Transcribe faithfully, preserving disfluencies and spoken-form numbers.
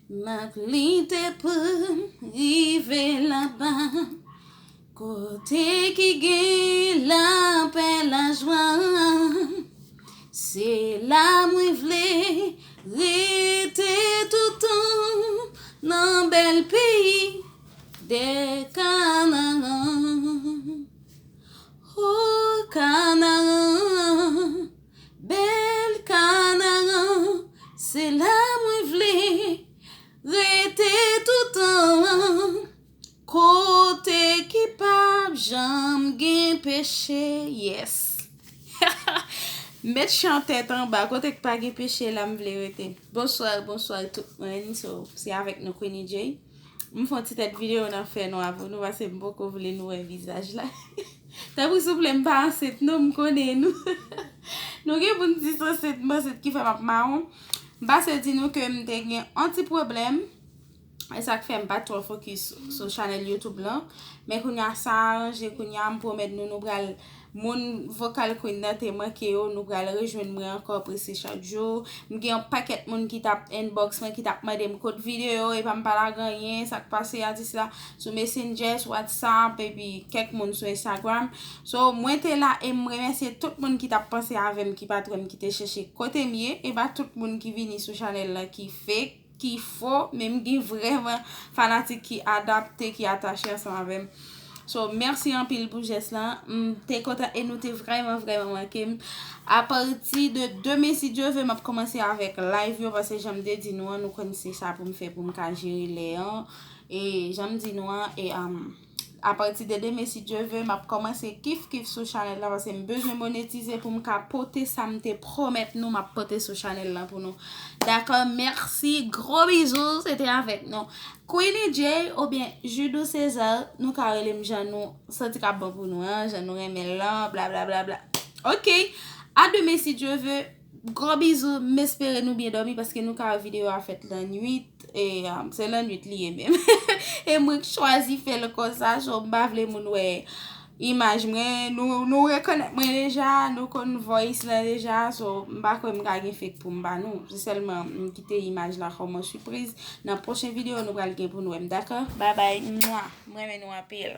Mak li te pran rive laba, kote ki gen lapè lajwa. Se la mwen vle rete toutan nan bèl peyi dè Kanaran. O Kanaran, bèl Kanaran, se la mwen vle rete toutan. Kote ki p ap janm gen peche, yes. Met chan tèt anba, kote ki pa gen peche la m vle rete. Bonswa, bonswa tout moun. So, se avèk nou Queenie J. M fè yon ti tèt videyo nan fè nwa pou nou, paske m poko vle nou wè vizaj la. Tanpri souple, m pa ansent non, m konnen nou. Nou gen pou n di s ansent, m ansent ki fè m ap mawon. M pase di nou ke m te gen yon ti pwoblèm. E sa k fè m pa t twò fokis sou chanèl YouTube lan. Men kounye a sa aranje, kounye a m pwomèt nou, nou pral, moun Vocal Queen nan te manke yo, nou pral rejwenn mwen ankò prese chak jou. M gen yon pakèt moun ki t ap inbox mwen, ki t ap mande m kot videyo, epa m pa lage anyen, sa k pase atis la, sou Messenger, sou WhatsApp, epi kèk moun sou Instagram. So, mwen te la e m remèsye tout moun ki t ap panse avè m, ki pa t wè m, ki te chèche kote m ye. E pa tout moun ki vini sou chanèl lan ki fake, ki fo, men m gen vrèman fanatik ki adapte, ki atache ansanm avè m. So, mèsi anpil pou jès lan. M te kontan e nou te vrèman, vrèman manke m. Apati de demen, si Dye vle, m ap kòmanse avèk live yo, paske jan m te di nou an, nou konn se sa pou m fè pou m ka jere lè an. E jan m di nou an, e, um, apati de demen, si Dye vle, m ap kòmanse kif kif sou chanèl la, paske m bezwen monetize pou m ka pote sa m te pwomèt nou, m ap pote sou chanèl la pou nou. Dakò, mèsi, gwo bizou, se te avèk nou Queenie J oubyen Judou César, nou ka rele m jan nou santi k ap bon pou nou an, jan nou renmen l lan, bla bla bla bla. Ok, a demen si Dye vle, gwo bizou, m espere nou byen dòmi paske nou ka wè videyo a fèt lannwit, e um, se lannwit li ye menm. E mwen k chwazi fè l konsa, so m pa vle moun wè imaj mwen, nou, nou rekonèt mwen deja, nou konn voice lan deja, so m pa kwè m ka gen fake pou m ba nou. Se sèlman m kite imaj la kòm yon sipriz. Nan pwochen videyo nou pral gen pou nou wè m, dakò? Bye bye, mwa. M renmen nou anpil.